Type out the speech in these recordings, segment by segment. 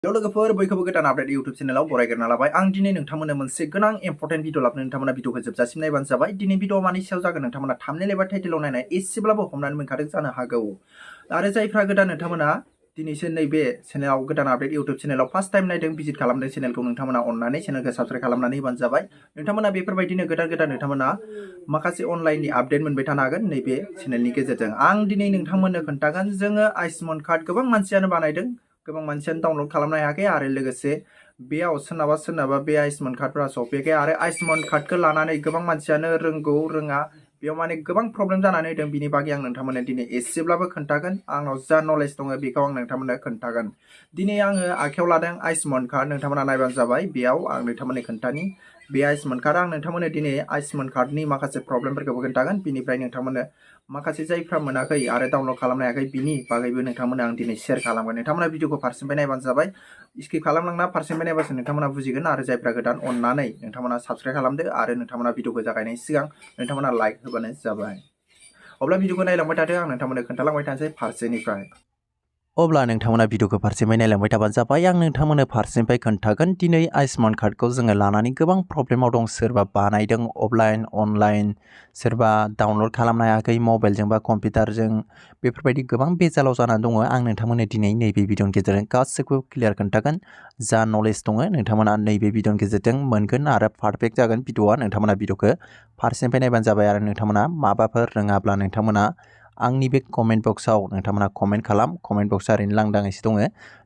हेल' लोगोफोर बयखौबो गोदान आपडेट इउट्यूब चेनेलाव बरायग्रोना लाबाय आं दिनै नोंथांमोननो मोनसे गोनां इम्पर्टेन्ट भिडिअ लाबोनो नोंथांमोना भिडिअखौ जोबजासिम नायबानो जाबाय दिनै भिडिअ मानि सायाव जागोन नोंथांमोना थाम्बनेल एबा टाइटेलाव नायनाय एसेब्लाबो हमनानै मोनखादों जानो हागौ आरो जायफ्रा गोदान नोंथांमोना दिनैसो नैबे चेनेलाव गोदान आपडेट इउट्यूब चेनेलाव फार्स्ट टाइम नायदों भिजिट खालामदों चेनेलखौ नोंथांमोना अननानै चेनेलखौ साबस्क्राइब खालामनानै होबानो जाबाय नोंथांमोना बेफोरबायदिनो गोदान नोंथांमोना माखासे अनलाइननि आपडेट मोनबाय थानो हागोन नैबे चेनेलनि गेजेरजों आं दिनै नोंथांमोननो खोन्थागोन जोङो आयुष्मान कार्ड गोबां मानसियानो बानायदों गोबां मानसियानो डाउनलोड खालामनो हायाखै आरो लोगोसे बेयाव सोरनाबा बे आयुष्मान कार्डफोरा सफैयाखै आरो आयुष्मान कार्डखौ लानानै गोबां मानसियानो रोंगौ रोङा बेयाव माने गोबां प्रब्लेम जानानै दं बिनि बागै आं नोंथांमोननो दिनै एसेब्लाबो खोन्थागोन आंनाव जा नलेज दङ बेखौ आं नोंथांमोननो खोन्थागोन दिनै आङो आखायाव लादों आयुष्मान कार्ड नोंथांमोना नायबानो जाबाय बेयाव आं नोंथांमोननो खोन्थानि बे आयुष्मान कार्डआ आं नोंथांमोननो दिनै आयुष्मान कार्डनि माखासे प्रब्लेमफोरखौबो खोन्थागोन बिनिफ्राय नोंथांमोननो माखासे जायफ्रा मोनाखै आरो डाउनलोड खालामनो हायाखै बिनि बागैबो नोंथांमोननो आं दिनै शेयार खालामगोन नोंथांमोना भिडिअखौ फारसेनिफ्राय नायबानो जाबाय स्किप खालामलांना फारसेनिफ्राय नायबासो नोंथांमोना बुजिगोन आरो जायफ्रा गोदान अननानै नोंथांमोना साबस्क्राइब खालामदो आरो नोंथांमोना भिडिअखौ जागायनायनि सिगां नोंथांमोना लाइक होबानो जाबाय अब्ला भिडिअखौ नायलांबाय थादो आं नोंथांमोननो खोन्थालांबाय थानोसै फारसेनिफ्राय अब्ला नोंथांमोना भिडिअखौ फारसेनिफ्राय नायलांबाय थाबानो जाबाय आं नोंथांमोननो फारसेनिफ्राय खोन्थागोन दिनै आयुष्मान कार्डखौ जोङो लानानै गोबां प्रब्लेमाव दं सोरबा बानायदों अफलाइन अनलाइन सोरबा डाउनलोड खालामनो हायाखै मबाइलजों बा कम्पिउटारजों बेफोरबायदि गोबां बेजालाव जानानै दङ आं नोंथांमोननो दिनै नैबे भिडिअनि गेजेरजों गासैखौबो क्लियार खोन्थागोन जा नलेज दङ नोंथांमोना नैबे भिडिअनि गेजेरजों मोनगोन आरो पारफेक्ट जागोन भिडिअआ नोंथांमोना भिडिअखौ फारसेनिफ्राय नायबानो जाबाय आरो नोंथांमोना माबाफोर रोङाब्ला नोंथांमोना आंनि बे कमेन्ट बक्सआव नोंथांमोना कमेन्ट खालाम कमेन्ट बक्सआ ओरैनो लांदाङैसो दङ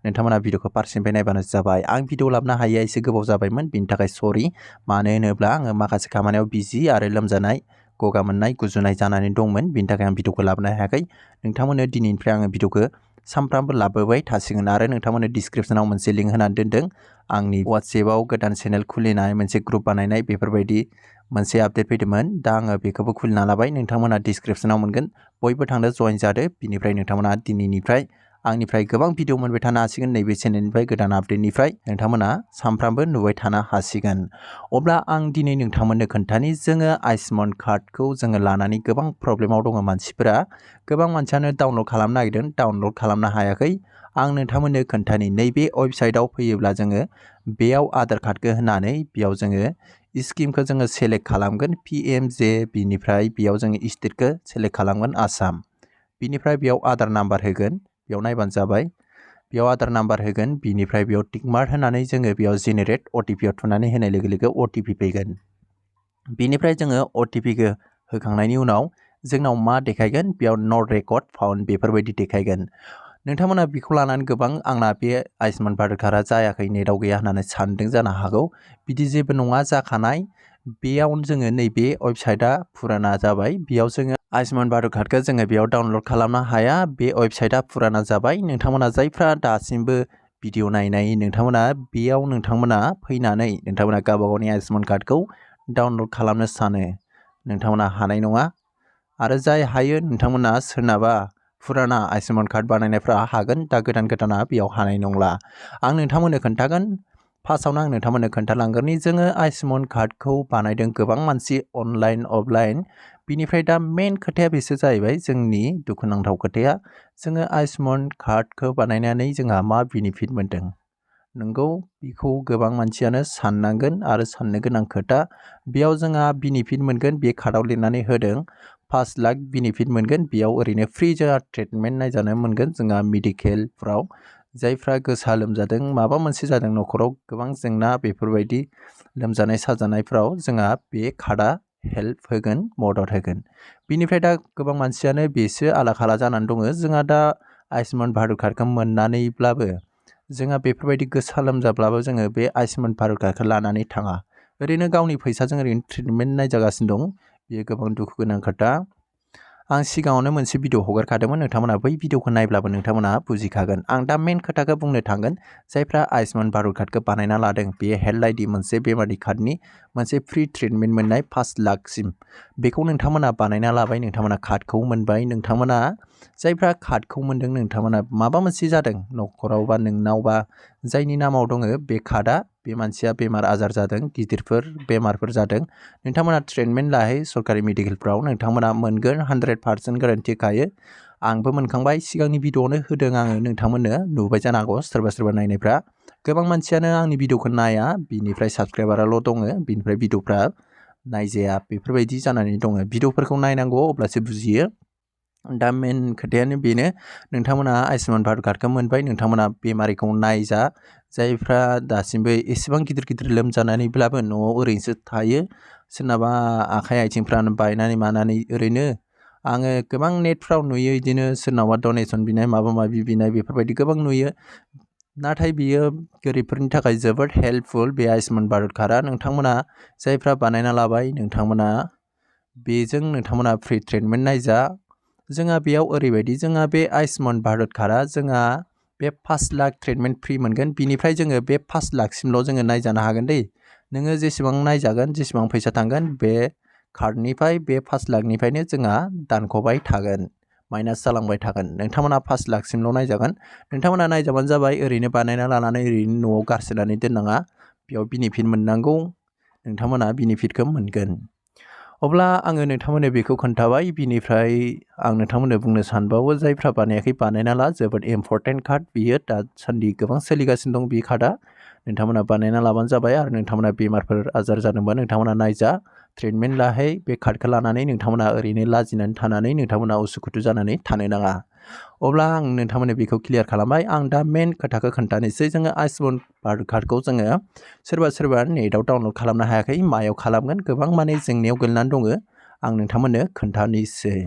नोंथांमोना भिडिअखौ फारसेनिफ्राय नायबानो जाबाय आं भिडिअ लाबोनो हायैया एसे गोबाव जाबायमोन बिनि थाखाय सरि मानो होनोब्ला आङो माखासे खामानियाव बिजि आरो लोमजानाय गगा मोननाय गुजुनाय जानानै दंमोन बिनि थाखाय आं भिडिअखौ लाबोनो हायाखै नोंथांमोननो दिनैनिफ्राय आङो भिडिअखौ सानफ्रामबो लाबोबाय थासिगोन आरो नोंथांमोननो डिसक्रिप्सनाव मोनसे लिंक होनानै दोनदों आंनि वाट्सएपआव गोदान चेनेल खुलिनाय मोनसे ग्रुप बानायनाय बेफोरबायदि मोनसे आपडेट फैदोंमोन दा आङो बेखौबो खुलिना लाबाय नोंथांमोना डिसक्रिप्सनाव मोनगोन बयबो थांनो जइन जादो बिनिफ्राय नोंथांमोना दिनैनिफ्राय आंनिफ्राय गोबां भिडिअ मोनबाय थानो हासिगोन नैबे चेनेलनिफ्राय गोदान आपडेटनिफ्राय नोंथांमोना सानफ्रामबो नुबाय थानो हासिगोन अब्ला आं दिनै नोंथांमोननो खोन्थानि जोङो आयुष्मान कार्डखौ जोङो लानानै गोबां प्रब्लेमाव दङ मानसिफोरा गोबां मानसियानो डाउनलोड खालामनो नागिरदों डाउनलोड खालामनो हायाखै आं नोंथांमोननो खोन्थानि नैबे वेबसाइटआव फैयोब्ला जोङो बेयाव आधार कार्डखौ होनानै बेयाव जोङो स्किमखौ जोङो सेलेक्ट खालामगोन PMJ बिनिफ्राय बेयाव जोङो स्टेटखौ सेलेक्ट खालामगोन आसाम बिनिफ्राय बेयाव आधार नाम्बार होगोन बेयाव नायबानो जाबाय बेयाव आधार नाम्बार होगोन बिनिफ्राय बेयाव टिक मार्क होनानै जोङो बेयाव जेनेरेट OTPआव थुनानै होनाय लोगो लोगो OTP फैगोन बिनिफ्राय जोङो OTPखौ होखांनायनि उनाव जोंनाव मा देखायगोन बेयाव नट रेकर्ड फाउन्ड बेफोरबायदि देखायगोन नोंथांमोना बेखौ लानानै गोबां आंना बे आयुष्मान भारत कार्डआ जायाखै नेटआव गैया होननानै सानदों जानो हागौ बिदि जेबो नङा जाखानाय बेयाव जोङो नैबे वेबसाइटआ फुराना जाबाय बेयाव जोङो आयुष्मान भारत कार्डखौ जोङो बेयाव डाउनलोड खालामनो हाया बे वेबसाइटआ फुराना जाबाय नोंथांमोना जायफ्रा दासिमबो भिडिअ नायनाय नोंथांमोना बेयाव नोंथांमोना फैनानै नोंथांमोना गावबा गावनि आयुष्मान कार्डखौ डाउनलोड खालामनो सानो नोंथांमोना हानाय नङा आरो जाय हायो नोंथांमोना सोरनाबा फुराना आयुष्मान कार्ड बानायनायफ्रा हागोन दा गोदाना बेयाव हानाय नंला आं नोंथांमोननो खोन्थागोन फार्स्टआवनो आं नोंथांमोननो खोन्थालांगोननि जोङो आयुष्मान कार्डखौ बानायदों गोबां मानसि अनलाइन अफलाइन बिनिफ्राय दा मेन खोथाया बेसो जाहैबाय जोंनि दुखुनांथाव खोथाया जोङो आयुष्मान कार्डखौ बानायनानै जोंहा मा बेनिफिट मोन्दों नंगौ बेखौ गोबां मानसियानो साननांगोन आरो साननो गोनां खोथा बेयाव जोंहा बेनिफिट मोनगोन बे कार्डआव लिरनानै होदों 5 लाख बेनिफिट मोनगोन बेयाव ओरैनो फ्रि जोंहा ट्रिटमेन्ट नायजानो मोनगोन जोंहा मेडिकेलफ्राव जायफ्रा गोसा लोमजादों माबा मोनसे जादों न'खराव गोबां जेंना बेफोरबायदि लोमजानाय साजानायफ्राव जोंहा बे कार्डआ हेल्प होगोन मदद होगोन बिनिफ्राय दा गोबां मानसियानो बेसो आला खाला जानानै दङ जोंहा दा आयुष्मान भारत कार्डखौ मोननानैब्लाबो जोंहा बेफोरबायदि गोसा लोमजाब्लाबो जोङो बे आयुष्मान भारत कार्डखौ लानानै थाङा ओरैनो गावनि फैसाजों ओरैनो ट्रिटमेन्ट नायजागासिनो दं बेयो गोबां दुखु गोनां खोथा आं सिगाङावनो मोनसे भिडिअ हगारखादोंमोन नोंथांमोना बै भिडिअखौ नायब्लाबो नोंथांमोना बुजिखागोन आं दा मेन खोथाखौ बुंनो थांगोन जायफ्रा आयुष्मान भारत कार्डखौ बानायना लादों बेयो हेल्थ आइडि मोनसे बेमारि कार्डनि मोनसे फ्रि ट्रिटमेन्ट मोननाय 5 लाखसिम बेखौ नोंथांमोना बानायना लाबाय नोंथांमोना कार्डखौ मोनबाय नोंथांमोना जायफ्रा कार्डखौ मोनदों नोंथांमोना माबा मोनसे जादों न'खराव बा नोंनावबा जायनि नामाव दङ बे कार्डआ बे मानसिया बेमार आजार जादों गिदिरफोर बेमारफोर जादों नोंथांमोना ट्रिटमेन्ट लाहै सरकारि मेडिकेलफ्राव नोंथांमोना मोनगोन 100% गेरेन्टि खायो आंबो मोनखांबाय सिगांनि भिडिअआवनो होदों आङो नोंथांमोननो नुबाय जानो हागौ सोरबा नायनायफ्रा गोबां मानसियानो आंनि भिडिअखौ नाया बिनिफ्राय साबस्क्राइबाराल' दङ बिनिफ्राय भिडिअफ्रा नायजाया बेफोरबायदि जानानै दङ भिडिअफोरखौ नायनांगौ अब्लासो बुजियो दा मेन खोथायानो बेनो नोंथांमोना आयुष्मान भारत कार्डखौ मोनबाय नोंथांमोना बेमारिखौ नायजा जायफ्रा दासिमबो एसेबां गिदिर लोमजानानैब्लाबो न'आव ओरैनोसो थायो सोरनाबा आखाइ आथिंफ्रानो बायनानै मानानै ओरैनो आङो गोबां नेटफ्राव नुयो बिदिनो सोरनावबा डनेसन बिनाय माबा माबि बिनाय बेफोरबायदि गोबां नुयो नाथाय बियो गोरिबफोरनि थाखाय जोबोद हेल्पफुल बे आयुष्मान भारत कार्डआ नोंथांमोना जायफ्रा बानायना लाबाय नोंथांमोना बेजों नोंथांमोना फ्रि ट्रिटमेन्ट नायजा जोंहा बेयाव ओरैबायदि जोंहा बे आयुष्मान भारत कार्डआ जोंहा बे 5 लाख ट्रिटमेन्ट फ्रि मोनगोन बिनिफ्राय जोङो बे 5 लाखसिमल' जोङो नायजानो हागोन दै नोङो जेसेबां नायजागोन जेसेबां फैसा थांगोन बे कार्डनिफ्राय बे 5 लाखनिफ्रायनो जोंहा दानख'बाय थागोन माइनास जालांबाय थागोन नोंथांमोना 5 लाखसिमल' नायजागोन नोंथांमोना नायजाबानो जाबाय ओरैनो बानायना लानानै ओरैनो न'आव गारसोनानै दोननाङा बेयाव बेनिफिट मोननांगौ नोंथांमोना बेनिफिटखौ मोनगोन अब्ला आङो नोंथांमोननो बेखौ खोन्थाबाय बिनिफ्राय आं नोंथांमोननो बुंनो सानबावो जायफ्रा बानायाखै बानायना ला जोबोद इम्परटेन्ट कार्ड बियो दासान्दि गोबां सोलिगासिनो दं बे कार्डआ नोंथांमोना बानायना लाबानो जाबाय आरो नोंथांमोना बेमारफोर आजार जादोंबा नोंथांमोना नायजा ट्रिटमेन्ट लाहै बे कार्डखौ लानानै नोंथांमोना ओरैनो लाजिनानै थानानै नोंथांमोना उसुखुथु जानानै थानो नाङा अब्ला आं नोंथांमोननो बेखौ क्लियार खालामबाय आं दा मेन खोथाखौ खोन्थानोसै जोङो आयुष्मान भारत कार्डखौ जोङो सोरबा नेटआव डाउनलड खालामनो हायाखै मायाव खालामगोन गोबां माने जेंनायाव गोलैनानै दङ आं नोंथांमोननो खोन्थानोसै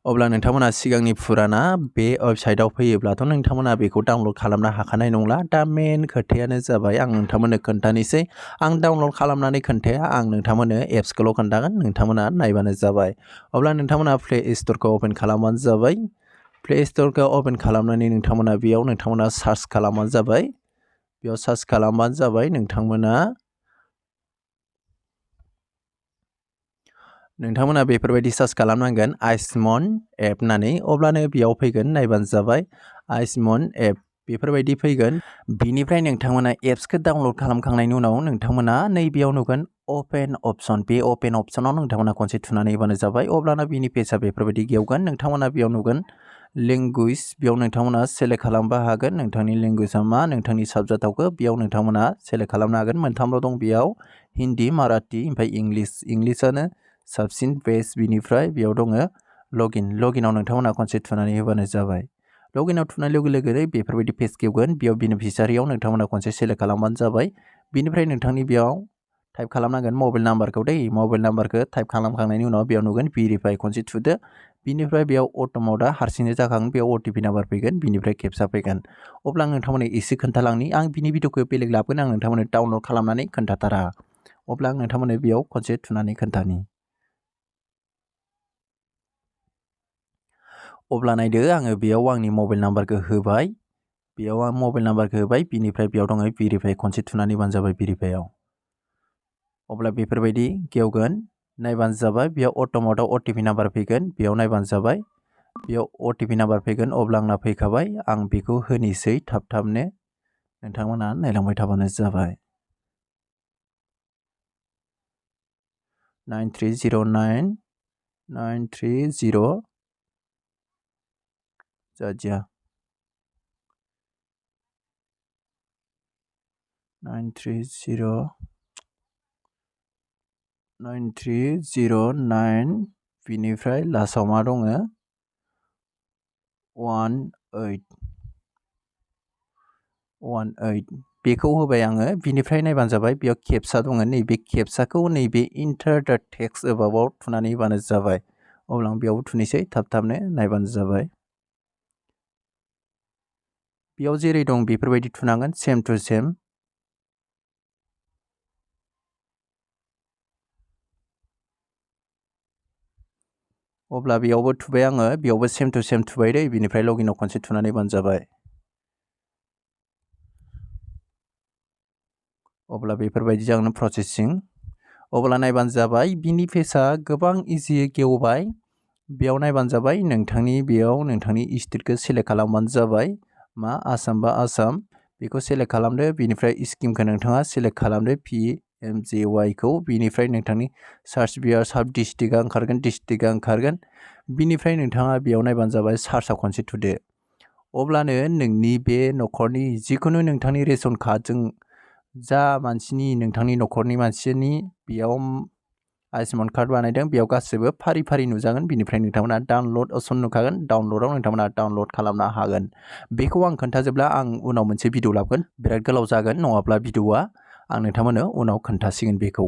अब्ला नोंथांमोना सिगांनि फुराना बे वेबसाइटआव फैयोब्लाथ' नोंथांमोना बेखौ डाउनलड खालामनो हाखानाय नंला दा मेन खोथायानो जाबाय आं नोंथांमोननो खोन्थानोसै आं डाउनलड खालामनानै खोन्थाया आं नोंथांमोननो एप्सखौल' खोन्थागोन नोंथांमोना नायबानो जाबाय अब्ला नोंथांमोना प्ले स्ट'रखौ अपेन खालामबानो जाबाय प्ले स्ट'रखौ अपेन खालामनानै नोंथांमोना बेयाव नोंथांमोना सार्च खालामबानो जाबाय बेयाव सार्च खालामबानो जाबाय नोंथांमोना बेफोरबायदि सार्च खालामनांगोन आयुष्मान एप होननानै अब्लानो बेयाव फैगोन नायबानो जाबाय आयुष्मान एप बेफोरबायदि फैगोन बिनिफ्राय नोंथांमोना एप्सखौ डाउनलड खालामखांनायनि उनाव नोंथांमोना नैबेयाव नुगोन अपेन अपसन बे अपेन अपसनाव नोंथांमोना खनसे थुनानै होबानो जाबाय अब्लाना बिनि पेजआ बेफोरबायदि गेवगोन नोंथांमोना बेयाव नुगोन लेंगुवेज बेयाव नोंथांमोना सेलेक्ट खालामबो हागोन नोंथांनि लेंगुवेजआ मा नोंथांनि साबजेक्टआवखौ बेयाव नोंथांमोना सेलेक्ट खालामनो हागोन मोनथामल' दं बेयाव हिन्दी माराठी ओमफ्राय इंलिसआनो साबसिन बेस्ट बिनिफ्राय बेयाव दङ लगिनाव नोंथांमोना खनसे थुनानै होबानो जाबाय लगिनाव थुनाय लोगो लोगो बेफोरबायदि पेज गेवगोन बेयाव बेनिफिसारियाव नोंथांमोना खनसे सेलेक्ट खालामबानो जाबाय बिनिफ्राय नोंथांनि बेयाव टाइप खालामनांगोन मबाइल नाम्बारखौ मबाइल नाम्बारखौ टाइप खालामखांनायनि उनाव बेयाव नुगोन भेरिफाइ खनसे थुदो बिनिफ्राय बेयाव अट'म'टआ हारसिंनो जाखागोन बेयाव OTP नाम्बार फैगोन बिनिफ्राय खेबसा फैगोन अब्ला आं नोंथांमोननो एसे खोन्थालांनि आं बिनि भिडिअखौ बेलेग लाबोगोन आं नोंथांमोननो डाउनलड खालामनानै खोन्थाथारा अब्ला आं नोंथांमोननो बेयाव खनसे थुनानै खोन्थानि अब्ला नायदो आङो बेयाव आंनि मबाइल नाम्बारखौ होबाय बेयाव आं मबाइल नाम्बारखौ होबाय बिनिफ्राय बेयाव दङ भेरिफाइ खनसे थुनानै होबानो जाबाय भेरिफाइआव अब्ला बेफोरबायदि गेवगोन नायबानो जाबाय बेयाव अट'म'टआव OTP नाम्बार फैगोन बेयाव नायबानो जाबाय बेयाव OTP नाम्बार फैगोन अब्ला आंना फैखाबाय आं बेखौ होनोसै थाबनो नोंथांमोना नायलांबाय थाबानो जाबाय 9309930 जाजिया 9309 बिनिफ्राय लास्टआव मा दङ 18 बेखौ होबाय आङो बिनिफ्राय नायबानो जाबाय बेयाव खेबसा दङ नैबे खेबसाखौ नैबे इन्टार द टेक्स्ट एबाबाव थुनानै होबानो जाबाय अब्ला आं बेयाव थुनोसै थाबनो नायबानो जाबाय बेयाव जेरै दं बेफोरबायदि थुनांगोन सेम टु सेम अब्ला बेयावबो थुबाय आङो बेयावबो सेम टु सेम थुबाय दै बिनिफ्राय लगिनाव खनसे थुनानै होबानो जाबाय अब्ला बेफोरबायदि जागोन प्रसेसिं अब्ला नायबानो जाबाय बिनि पेजआ गोबां इजियै गेवबाय बेयाव नायबानो जाबाय नोंथांनि स्टेटखौ सेलेक्ट खालामबानो जाबाय मा आसाम बा आसाम बेखौ सेलेक्ट खालामदो बिनिफ्राय स्किमखौ नोंथाङा सेलेक्ट खालामदो PMJY खौ बिनिफ्राय नोंथांनि सार्च बेयाव साब डिस्ट्रिक्टआ ओंखारगोन बिनिफ्राय नोंथाङा बेयाव नायबानो जाबाय सार्चआव खनसे थुदो अब्लानो नोंनि बे न'खरनि जिखुनु नोंथांनि रेशन कार्डजों जा मानसिनि नोंथांनि न'खरनि मानसिनि बेयाव आयुष्मान कार्ड बानायदों बेयाव गासिबो फारि फारि नुजागोन। बिनिफ्राय नोंथांमोना डाउनलड अपसन नुखागोन। डाउनलडआव नोंथांमोना डाउनलड खालामनो हागोन। बेखौ आं खोन्थाजोबला, आं उनाव मोनसे भिडिअ लाबोगोन। बिराद गोलाव जागोन, नङाब्ला भिडिअआ आं नोंथांमोननो उनाव खोन्थासिगोन बेखौ।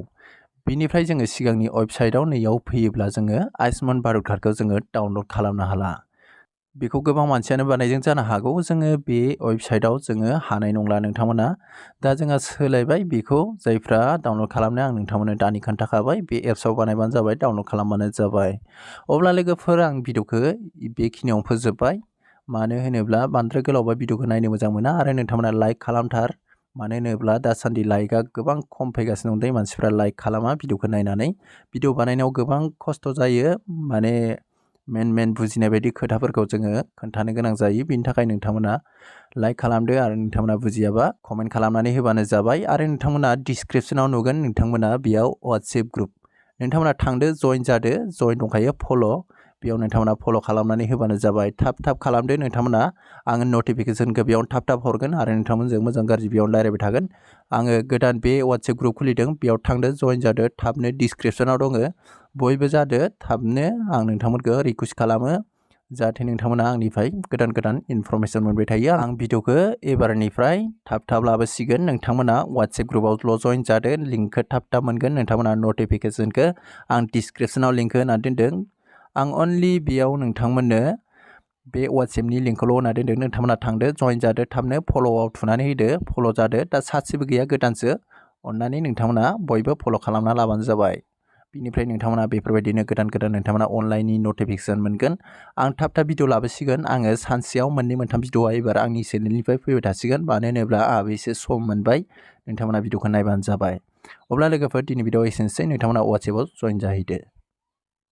बिनिफ्राय जोङो सिगांनि वेबसाइटआव नैयाव फैयोब्ला जोङो आयुष्मान भारत कार्डखौ जोङो डाउनलड खालामनो हाला। बेखौ गोबां मानसियानो बानायदों जानो हागौ। जोङो बे वेबसाइटआव जोङो हानाय नंला नोंथांमोना। दा जोंहा सोलायबाय बेखौ। जायफ्रा डाउनलड खालामनो आं नोंथांमोननो दानि खोन्थाखाबाय। बे एप्सआव बानायबानो जाबाय, डाउनलड खालामबानो जाबाय। अब्ला लोगोफोर आं भिडिअखौ बेखिनियावनो फोजोबबाय। मानो होनोब्ला बांद्राय गोलावबा भिडिअखौ नायनो मोजां मोना आरो नोंथांमोना लाइक खालामथार। मानो होनोब्ला दासान्दि लाइकआ गोबां खम फैगासिनो दं। मानसिफ्रा लाइक खालामा भिडिअखौ नायनानै। भिडिअ बानायनायाव गोबां खस्थ' जायो। माने मेन बुजिनाय बायदि खोथाफोरखौ जोङो खोन्थानो गोनां जायो। बिनि थाखाय नोंथांमोना लाइक खालामदो आरो नोंथांमोना बुजियाबा कमेन्ट खालामनानै होबानो जाबाय। आरो नोंथांमोना डिसक्रिपसनाव नुगोन नोंथांमोना बेयाव वाट्सएप ग्रुप। नोंथांमोना थांदो, जइन जादो, जइन दंखायो फल'। बेयाव नोंथांमोना फल' खालामनानै होबानो जाबाय। थाब खालामदो नोंथांमोना। आङो नटिफिकेसनखौ बेयावनो थाब हरगोन आरो नोंथांमोनजों मोजां गाज्रि बेयावनो रायज्लायबाय थागोन। आङो गोदान बे वाट्सएप ग्रुप खुलिदों, बेयाव थांदो, जइन जादो थाबनो। डिसक्रिपसनाव दङ, बयबो जादो थाबनो। आं नोंथांमोनखौ रिकुवेस्ट खालामो जाहाथे नोंथांमोना आंनिफ्राय गोदान इनफरमेसन मोनबाय थायो। आं भिडिअखौ एबारनिफ्राय थाब लाबोसिगोन। नोंथांमोना वाट्सएप ग्रुपआवल' जइन जादो, लिंकखौ थाब मोनगोन। नोंथांमोना नटिफिकेसनखौ आं डिसक्रिपसनाव लिंकखौ होना दोनदों। आं अनलि बेयाव नोंथांमोननो बे वाट्सएपनि लिंकखौल' होना दोनदों। नोंथांमोना थांदो, जइन जादो थाबनो, फल'आव थुनानै होदो। फल' जादो। दा सासेबो गैया, गोदानसो। अन्नानै नोंथांमोना बयबो फल' खालामना लाबानो जाबाय। बिनिफ्राय नोंथांमोना बेफोरबायदिनो गोदान नोंथांमोना अनलाइननि नटिफिकेसन मोनगोन। आं थाब भिडिअ लाबोसिगोन। आङो सानसेयाव 2-3 भिडिअआ एबार आंनि चेनेलनिफ्राय फैबाय थासिगोन। मानो होनोब्ला आंहाबो एसे सम मोनबाय। नोंथांमोना भिडिअखौ नायबानो जाबाय। अब्ला लोगोफोर दिनै भिडिअ एसेनोसै। नोंथांमोना वाट्सएपआव जइन जाहैदो।